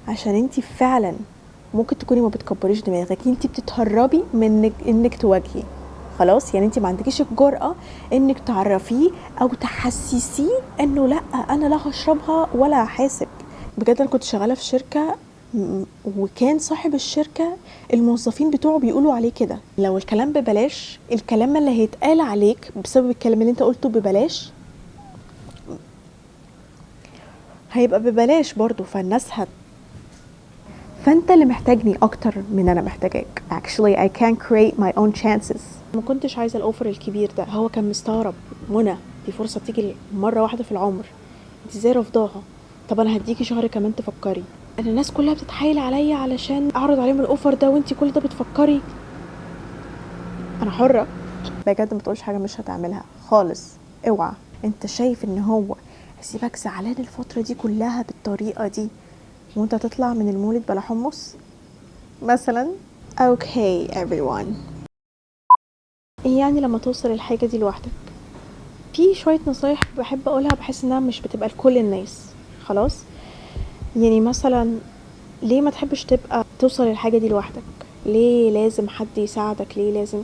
عشان انت فعلا ممكن تكوني ما بتكبريش دماغك، انت بتتهربي من انك تواجهي. خلاص، يعني انت ما عندكيش الجرأة انك تعرفيه او تحسسيه انه لا انا لا هشربها ولا هحاسب. بجد انا كنت شغالة في شركة وكان صاحب الشركة الموظفين بتوعه بيقولوا عليه كده، لو الكلام ببلاش، الكلام اللي هيتقال عليك بسبب الكلام اللي انت قلته ببلاش هيبقى ببلاش برضو، فالناس فانت اللي محتاجني اكتر من انا محتاجاك. Actually I can create my own chances. ما كنتش عايزة ال offer الكبير ده، هو كان مستغرب، منى دي فرصة بتيجي مرة واحدة في العمر، انت ازاي رافضاها؟ طب انا هديكي شهر كمان تفكري. انا الناس كلها بتتحايل عليا علشان اعرض عليهم ال offer ده وانتي كل ده بتفكري. انا حرة بجد، ما تقولش حاجة مش هتعملها خالص، اوعى. انت شايف ان هو هسيبك زعلان الفترة دي كلها بالطريقة دي وانت تطلع من المولد بلا حمص مثلا؟ okay everyone، ايه يعني لما توصل الحاجة دي لوحدك؟ في شوية نصايح بحب اقولها، بحس انها مش بتبقى لكل الناس. خلاص، يعني مثلا ليه ما تحبش تبقى توصل الحاجة دي لوحدك؟ ليه لازم حد يساعدك؟ ليه لازم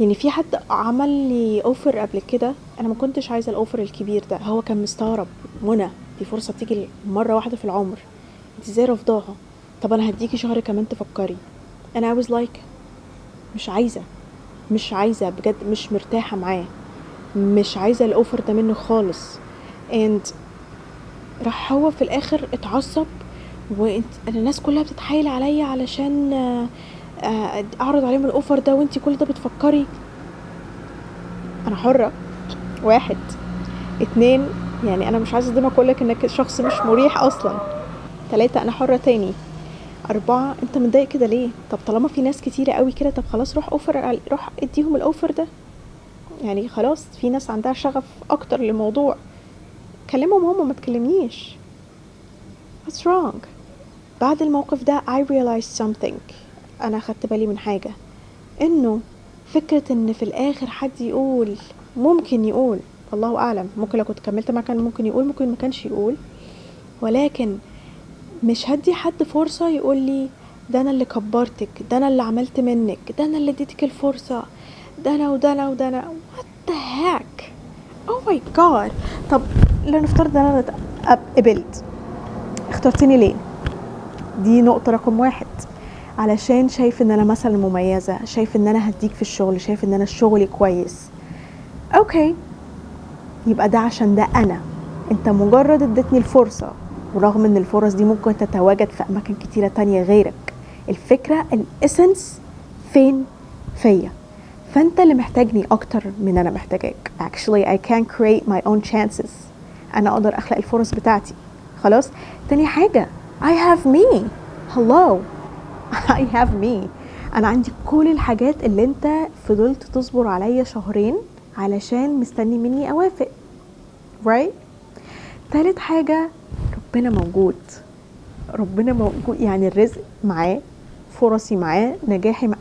يعني في حد عمل لي offer قبل كده، انا ما كنتش عايزة ال offer الكبير ده، هو كان مستغرب، منى دي فرصة بتيجي مرة واحدة في العمر، انت ازاي رافضاها؟ طب انا هديكي شهر كمان تفكري. انا I was like مش عايزة، مش عايزة بجد، مش مرتاحة معاه، مش عايزة ال offer ده منه خالص. and راح هو في الاخر اتعصب، وانت الناس كلها بتتحايل عليا علشان اعرض عليهم ال offer ده وانتي كل ده بتفكري. انا حرة، 1 2، يعني انا مش عايزة اصدمك اقولك انك شخص مش مريح اصلا. 3، انا حرة تاني. 4، انت متضايق كده ليه؟ طب طالما في ناس كتيرة قوي كده، طب خلاص روح offer، روح اديهم ال offer ده، يعني خلاص في ناس عندها شغف اكتر للموضوع، كلمهم هم، ما تكلمنيش. What's wrong؟ بعد الموقف ده I realized something. انا خدت بالي من حاجة، انه فكرة ان في الاخر حد يقول، ممكن يقول الله اعلم، ممكن لو كنت كملت معاه كان ممكن يقول، ممكن ما كانش يقول، ولكن مش هدي حد فرصة يقول لي ده انا اللي كبرتك، ده انا اللي عملت منك، ده انا اللي اديتك الفرصة، ده انا وده انا وده انا. What the heck؟ Oh my god. طب لنفترض ان انا قبلت، اخترتني ليه؟ دي نقطة رقم 1، علشان شايف ان انا مثلا مميزة، شايف ان انا هديك في الشغل، شايف ان انا شغلي كويس. okay، يبقى ده عشان ده انا، انت مجرد اديتني الفرصة، ورغم ان الفرص دي ممكن تتواجد في اماكن كتيرة تانية غيرك، الفكرة ال essence فين؟ فيا. فانت اللي محتاجني اكتر من انا محتاجاك. Actually I can create my own chances. انا اقدر اخلق الفرص بتاعتي. خلاص. تاني حاجة I have me. Hello I have me. انا عندي كل الحاجات اللي انت فضلت تصبر عليا شهرين علشان مستني مني اوافق، right؟ تالت حاجة ربنا موجود، ربنا موجود، يعني الرزق معاه، فرصي معاه، نجاحي معاه،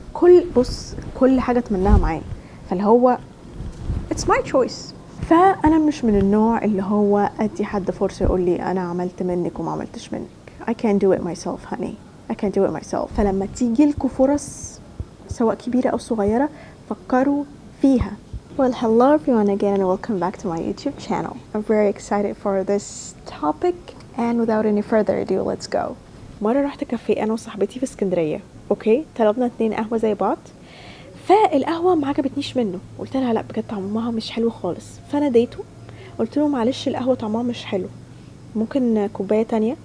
كل حاجة اتمناها معاه، فاللي هو it's my choice. فأنا مش من النوع اللي هو أدي حد فرصة يقول لي أنا عملت منك وما عملتش منك. I can do it myself honey, I can do it myself. فلما تيجي لكم فرص سواء كبيرة أو صغيرة فكروا فيها. Well, hello everyone again and welcome back to my YouTube channel. I'm very excited for this topic and without any further ado let's go. مرة رحت كافيه أنا وصاحبتي في اسكندرية، okay، طلبنا 2 قهوة زي بعض، فالقهوة ما عجبتنيش منه، قلت لها لا بجد طعمها مش حلو خالص، فناديته قلت له معلش القهوة طعمها مش حلو، ممكن كوباية تانية؟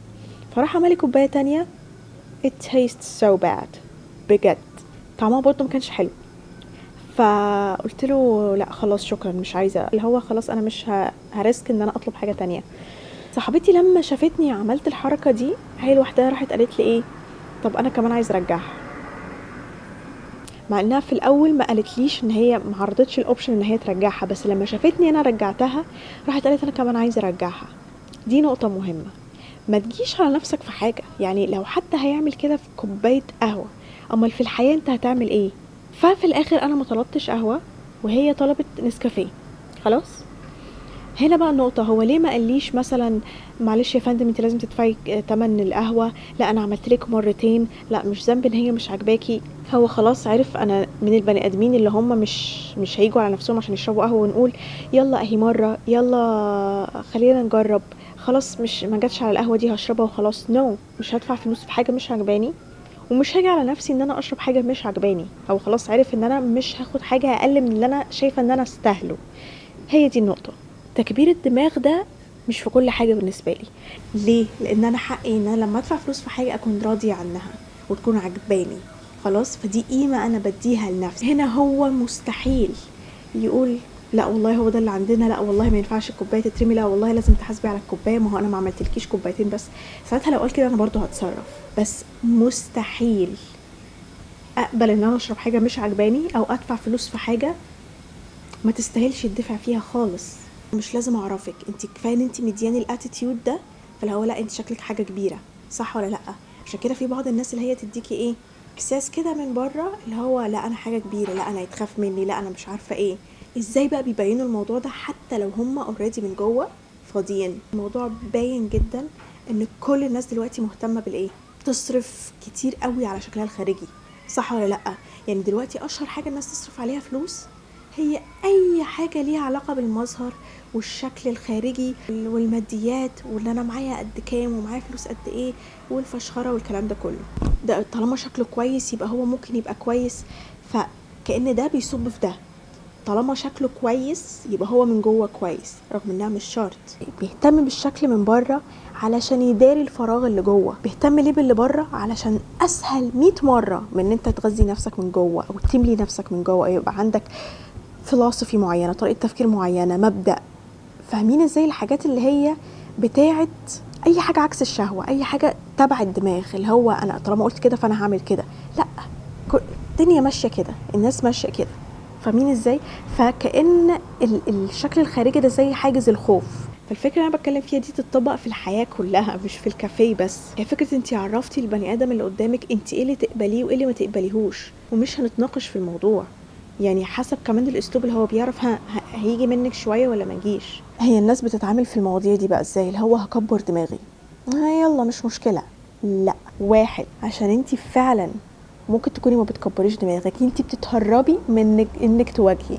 فراح عمل لي كوباية تانية، it tastes so bad بجد، طعمها برضه ما كانش حلو. فقلت له لا خلاص شكرا مش عايزة، اللي هو خلاص انا مش ه risk ان انا اطلب حاجة تانية. صاحبتي لما شافتني عملت الحركة دي هي لوحدها راحت قالت لي ايه، طب انا كمان عايزة ارجعها، مع انها في الاول ما قالتليش ان هي ما عرضتش ال option ان هي ترجعها، بس لما شافتني انا رجعتها راحت قالت انا كمان عايزة ارجعها. دي نقطة مهمة، ما تجيش على نفسك في حاجة، يعني لو حد هيعمل كده في كوباية قهوة امال في الحياة انت هتعمل ايه؟ ففي الاخر انا ما طلبتش قهوة وهي طلبت نسكافيه. خلاص هنا بقى النقطة، هو ليه ما قاليش مثلا معلش يا فندم انت لازم تدفعي تمن القهوة، لا انا عملت لك مرتين، لا مش ذنب ان هي مش عاجباكي. هو خلاص عرف انا من البني ادمين اللي هم مش هيجوا على نفسهم عشان يشربوا قهوة ونقول يلا اهي مرة، يلا خلينا نجرب، خلاص مش ما جاتش على القهوة دي هشربها وخلاص. no، مش هدفع فلوس في حاجة مش عجباني، ومش هاجي على نفسي ان انا اشرب حاجة مش عجباني. هو خلاص عرف ان انا مش هاخد حاجة اقل من اللي انا شايفه ان انا استاهله. هي دي النقطة. تكبير الدماغ ده مش في كل حاجة بالنسبة لي. ليه؟ لان انا حقي ان انا لما ادفع فلوس في حاجة اكون راضية عنها وتكون عجباني خلاص، فدي قيمة انا بديها لنفسي. هنا هو مستحيل يقول لا والله هو ده اللي عندنا، لا والله ما ينفعش الكوباية تترمي، لا والله لازم تحاسبي على الكوباية، ما هو انا ما عملتلكيش كوبايتين بس. ساعتها لو قال كده انا برضو هتصرف، بس مستحيل اقبل ان انا اشرب حاجة مش عجباني او ادفع فلوس في حاجة ما تستاهلش الدفع فيها خالص. مش لازم اعرفك انت، كفاية ان انت مدياني ال attitude ده، فاللي هو لا انت شكلك حاجة كبيرة، صح ولا لا؟ عشان كده في بعض الناس اللي هي تديكي ايه احساس كده من بره اللي هو لا انا حاجة كبيرة، لا انا يتخاف مني، لا انا مش عارفه ايه. ازاي بقى بيبينوا الموضوع ده حتى لو هم already من جوه فاضيين؟ الموضوع باين جدا ان كل الناس دلوقتي مهتمة بالايه، تصرف كتير قوي على شكلها الخارجي، صح ولا لا؟ يعني دلوقتي اشهر حاجة الناس تصرف عليها فلوس هي اي حاجة ليها علاقة بالمظهر والشكل الخارجي والماديات، واللي انا معايا قد كام ومعايا فلوس قد ايه والفشخره والكلام ده كله. ده طالما شكله كويس يبقى هو ممكن يبقى كويس، فكأن ده بيصب في ده. طالما شكله كويس يبقى هو من جوه كويس، رغم انها مش شرط. بيهتم بالشكل من بره علشان يداري الفراغ اللي جوه. بيهتم ليه باللي بره؟ علشان اسهل 100 مرة من ان انت تغذي نفسك من جوه او تملي نفسك من جوه، او يبقى عندك philosophy معينة، طريقه تفكير معينة، مبدا. فاهمين ازاي الحاجات اللي هي بتاعه اي حاجة عكس الشهوة، اي حاجة تبع الدماغ اللي هو انا طالما قلت كده فانا هعمل كده. لا، الدنيا ماشية كده، الناس ماشية كده، فاهمين ازاي؟ فكأن الشكل الخارجي ده زي حاجز الخوف. فالفكرة اللي انا بتكلم فيها دي تتطبق في الحياة كلها، مش في الكافيه بس. هي فكرة انت عرفتي البني ادم اللي قدامك انت ايه اللي تقبليه وايه اللي ما تقبليهوش، ومش هنتناقش في الموضوع. يعني حسب كمان الاسلوب اللي هو بيعرف هيجي منك شوية ولا ما يجيش. هي الناس بتتعامل في المواضيع دي بقى ازاي؟ اللي هو هكبر دماغي، يلا مش مشكلة. لا، واحد، عشان انت فعلا ممكن تكوني ما بتكبريش دماغك، انت بتتهربي من انك تواجهي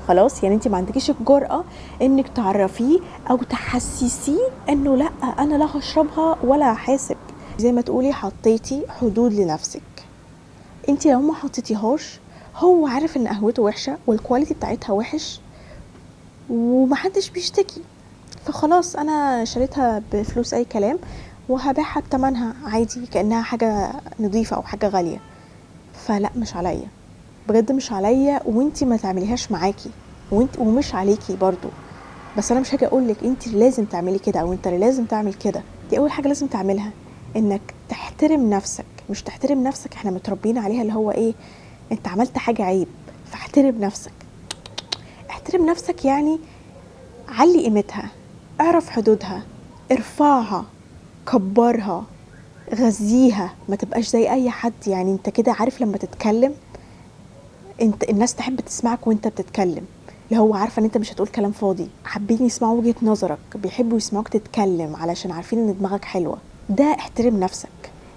خلاص. يعني انت ما عندكيش الجرأة انك تعرفيه او تحسسيه انه لا انا لا هشربها ولا هحاسب. زي ما تقولي حطيتي حدود لنفسك. انت لو ما حطيتيهاش هو عارف ان قهوته وحشة وال quality بتاعتها وحش ومحدش بيشتكي، فخلاص انا شريتها بفلوس اي كلام وهبيعها بتمنها عادي كانها حاجة نظيفة او حاجة غالية. فلا، مش عليا بجد، مش عليا، وانتي ما تعمليهاش معاكي، وانت ومش عليكي برضو. بس انا مش هاجي اقولك انتي لازم تعملي كده او انت اللي لازم تعمل كده. دي اول حاجة لازم تعملها، انك تحترم نفسك. مش تحترم نفسك احنا متربيين عليها اللي هو ايه، انت عملت حاجة عيب فاحترم نفسك. احترم نفسك يعني علي قيمتها، اعرف حدودها، ارفعها، كبرها، غذيها، ما تبقاش زي اي حد. يعني انت كده عارف لما تتكلم انت الناس تحب تسمعك وانت بتتكلم، اللي هو عارفه ان انت مش هتقول كلام فاضي، حابين يسمعوا وجهة نظرك، بيحبوا يسمعوك تتكلم علشان عارفين ان دماغك حلوة. ده احترم نفسك.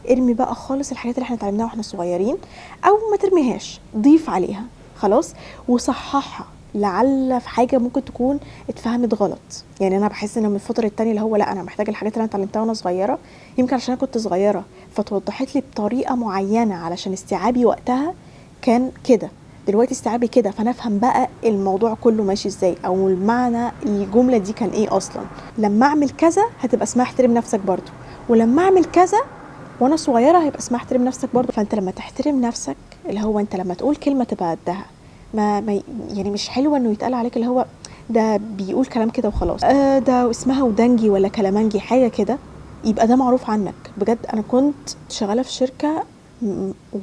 ارمي بقى خالص الحاجات اللي احنا اتعلمناها واحنا صغيرين، او ما ترميهاش، ضيف عليها خلاص وصححها لعل في حاجة ممكن تكون اتفهمت غلط. يعني انا بحس ان من الفترة التانية اللي هو لا انا محتاجه الحاجات اللي انا اتعلمتها وانا صغيرة، يمكن عشان انا كنت صغيرة فتوضحت لي بطريقة معينة علشان استيعابي وقتها كان كده، دلوقتي استيعابي كده، فانا افهم بقى الموضوع كله ماشي ازاي، او المعنى الجملة دي كان ايه اصلا. لما اعمل كذا هتبقى اسمها احترم نفسك برضو، ولما اعمل كذا وانا صغيرة هيبقى اسمها احترم نفسك برضو. فانت لما تحترم نفسك اللي هو انت لما تقول كلمة تبقى قدها، ما يعني مش حلوة انه يتقال عليك اللي هو ده بيقول كلام كده وخلاص، ده اسمها ودنجي ولا كلامنجي حاجة كده، يبقى ده معروف عنك بجد. انا كنت شغالة في شركة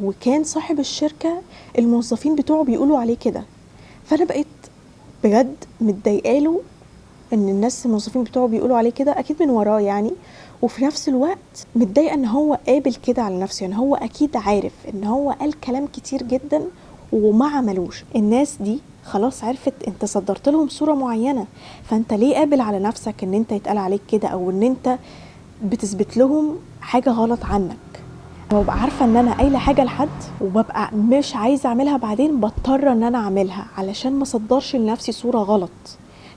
وكان صاحب الشركة الموظفين بتوعه بيقولوا عليه كده، فانا بقيت بجد متضايقة له ان الناس الموظفين بتوعه بيقولوا عليه كده، اكيد من وراه يعني، وفي نفس الوقت متضايقة ان هو قابل كده على نفسه. يعني هو اكيد عارف ان هو قال كلام كتير جدا وما عملوش. الناس دي خلاص عرفت انت صدرت لهم صورة معينة، فانت ليه قابل على نفسك ان انت يتقال عليك كده، او ان انت بتثبت لهم حاجة غلط عنك؟ ببقى عارفة ان انا قايلة حاجة لحد وببقى مش عايزة اعملها، بعدين بضطر ان انا اعملها علشان ما صدرش لنفسي صورة غلط،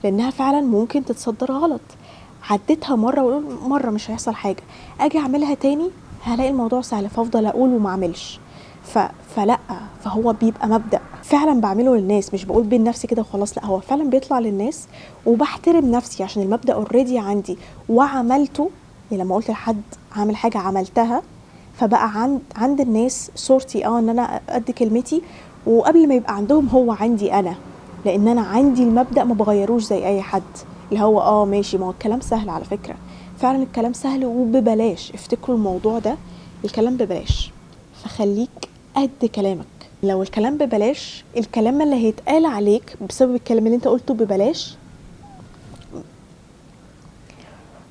لانها فعلا ممكن تتصدر غلط. عديتها مرة واقول مرة مش هيحصل حاجة، اجي اعملها تاني هلاقي الموضوع سهل، فافضل اقول وما اعملش. فلا، فهو بيبقى مبدأ فعلا بعمله للناس، مش بقول بين نفسي كده وخلاص، لا هو فعلا بيطلع للناس، وبحترم نفسي عشان المبدأ already عندي وعملته. يعني لما قلت لحد عامل حاجة عملتها، فبقى عند الناس صورتي ان انا قد كلمتي، وقبل ما يبقى عندهم هو عندي انا، لان انا عندي المبدأ ما بغيروش زي اي حد، اللي هو ماشي. ما هو الكلام سهل على فكرة، فعلا الكلام سهل وببلاش، افتكروا الموضوع ده، الكلام ببلاش، فخليك قد كلامك. لو الكلام ببلاش، الكلام اللي هيتقال عليك بسبب الكلام اللي انت قلته ببلاش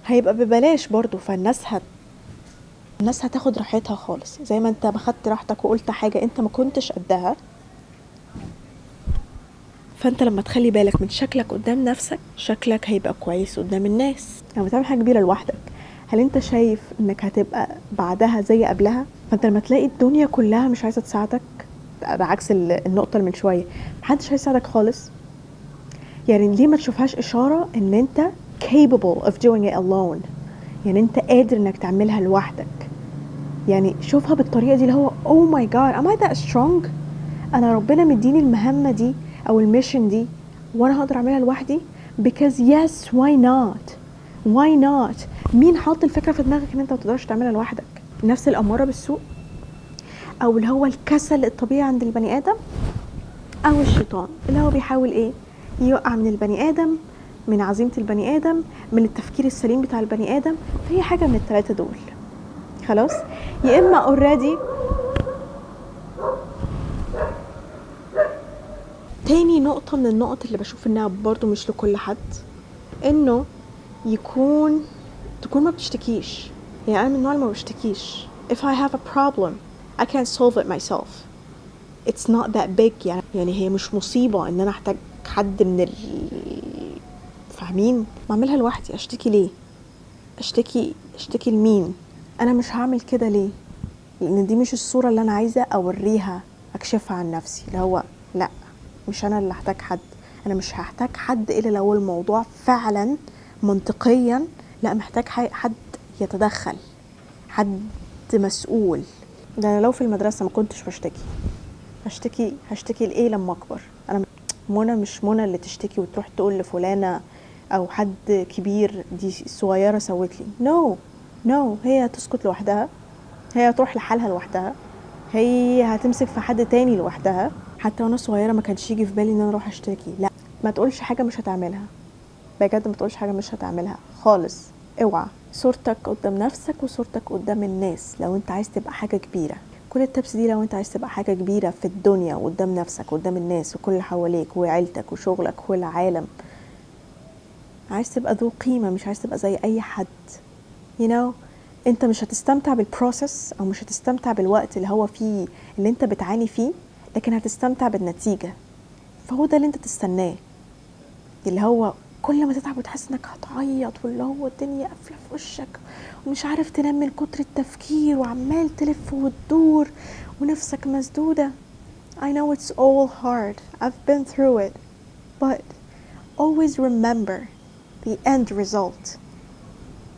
هيبقى ببلاش برضو، فالناس الناس هتاخد راحتها خالص. زي ما انت ما خدت راحتك وقلت حاجة انت ما كنتش قدها، فانت لما تخلي بالك من شكلك قدام نفسك، شكلك هيبقى كويس قدام الناس. لما تعمل حاجة كبيرة لوحدك، هل انت شايف انك هتبقى بعدها زي قبلها؟ فانت لما تلاقي الدنيا كلها مش عايزة تساعدك، بعكس النقطة اللي من شوية، محدش هيساعدك خالص، يعني ليه ما تشوفهاش إشارة ان انت capable of doing it alone، يعني انت قادر انك تعملها لوحدك. يعني شوفها بالطريقة دي، اللي هو oh my god am I that strong، انا ربنا مديني المهمة دي او ال mission دي وانا هقدر اعملها لوحدي، because yes why not, why not. مين حاط الفكرة في دماغك ان انت ما تقدرش تعملها لوحدك؟ نفس الأمارة بالسوء، او اللي هو الكسل الطبيعي عند البني ادم، او الشيطان اللي هو بيحاول ايه يوقع من البني ادم، من عزيمة البني ادم، من التفكير السليم بتاع البني ادم. فهي حاجة من الثلاثة دول خلاص، يا اما already. تاني نقطة من النقط اللي بشوف انها برضو مش لكل حد، انه تكون ما بتشتكيش. يعني انا من النوع اللي ما بشتكيش. If I have a problem I can solve it myself, it's not that big. يعني هي مش مصيبة ان انا احتاج حد من فاهمين؟ ما اعملها لوحدي. اشتكي ليه؟ اشتكي لمين؟ انا مش هعمل كده ليه؟ لان دي مش الصورة اللي انا عايزة اوريها، اكشفها عن نفسي، اللي هو لا مش انا اللي هحتاج حد، انا مش هحتاج حد الا لو الموضوع فعلا منطقيا لا محتاج حد يتدخل، حد مسؤول. ده انا لو في المدرسة ما كنتش بشتكي. هشتكي لايه لما اكبر؟ انا منى مش منى اللي تشتكي وتروح تقول لفلانة او حد كبير دي صغيرة سوت لي. no، هي هتسكت لوحدها، هي هتروح لحالها لوحدها، هي هتمسك في حد تاني لوحدها. حتى وانا صغيرة ما كانش يجي في بالي ان انا اروح اشتكي. لا، ما تقولش حاجة مش هتعملها، بجد ما تقولش حاجة مش هتعملها خالص. اوعى صورتك قدام نفسك وصورتك قدام الناس لو انت عايز تبقى حاجة كبيرة. كل ال tips دي لو انت عايز تبقى حاجة كبيرة في الدنيا وقدام نفسك وقدام الناس وكل اللي حواليك وعيلتك وشغلك والعالم، عايز تبقى ذو قيمة، مش عايز تبقى زي اي حد. you know، انت مش هتستمتع بال process او مش هتستمتع بالوقت اللي هو فيه اللي انت بتعاني فيه، لكن هتستمتع بالنتيجة. فهو ده اللي انت تستناه، اللي هو كل ما تتعب وتحس انك هتعيط واللي هو الدنيا قافله في وشك ومش عارف تنام من كتر التفكير وعمال تلف وتدور ونفسك مسدودة. I know it's all hard, I've been through it, but always remember the end result.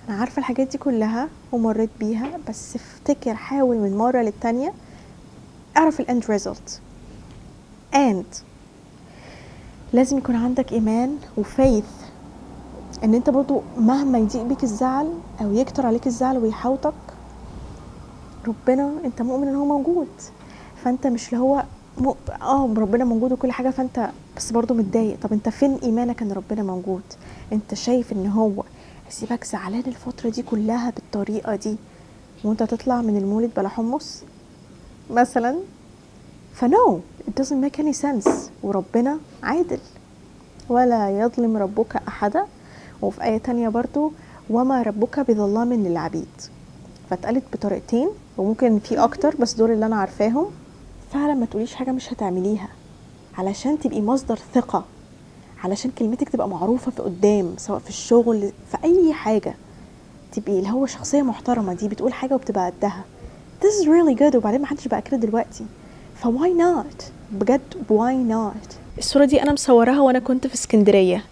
انا عارفة الحاجات دي كلها ومريت بيها، بس افتكر، حاول من مرة للتانية اعرف ال end result. And لازم يكون عندك ايمان و faith ان انت برضو مهما يضيق بيك الزعل او يكتر عليك الزعل ويحوطك، ربنا انت مؤمن ان هو موجود. فانت مش اللي هو ربنا موجود وكل حاجة، فانت بس برضو متضايق. طب انت فين ايمانك ان ربنا موجود؟ انت شايف ان هو هيسيبك زعلان الفترة دي كلها بالطريقة دي وانت تطلع من المولد بلا حمص مثلا؟ ف no, it doesn't make any sense. وربنا عادل ولا يظلم ربك أحدا. وفي آية تانية برضو وما ربك بظلام للعبيد. فاتقالت بطريقتين وممكن في أكتر، بس دول اللي أنا عارفاهم. فعلا ما تقوليش حاجة مش هتعمليها. علشان تبقي مصدر ثقة، علشان كلمتك تبقى معروفة في قدام، سواء في الشغل في أي حاجة، تبقي اللي هو شخصية محترمة دي بتقول حاجة وبتبقى قدها. This is really good. وبعدين ما حدش بقى كده دلوقتي، ف why not؟ بجد why not؟ الصورة دي أنا مصورها وأنا كنت في اسكندرية.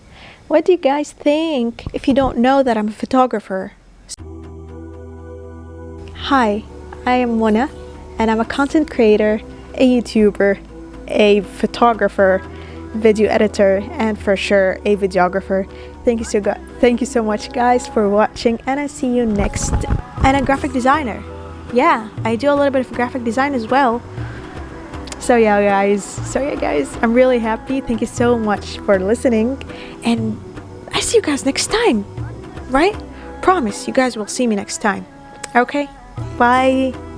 What do you guys think if you don't know that I'm a photographer? Hi, I am Mona and I'm a content creator, a YouTuber, a photographer, video editor, and for sure a videographer. Thank you so much guys for watching, and I see you next. And a graphic designer. Yeah, I do a little bit of graphic design as well. So yeah guys, I'm really happy. Thank you so much for listening, and I see you guys next time, right? Promise you guys will see me next time. Okay, bye.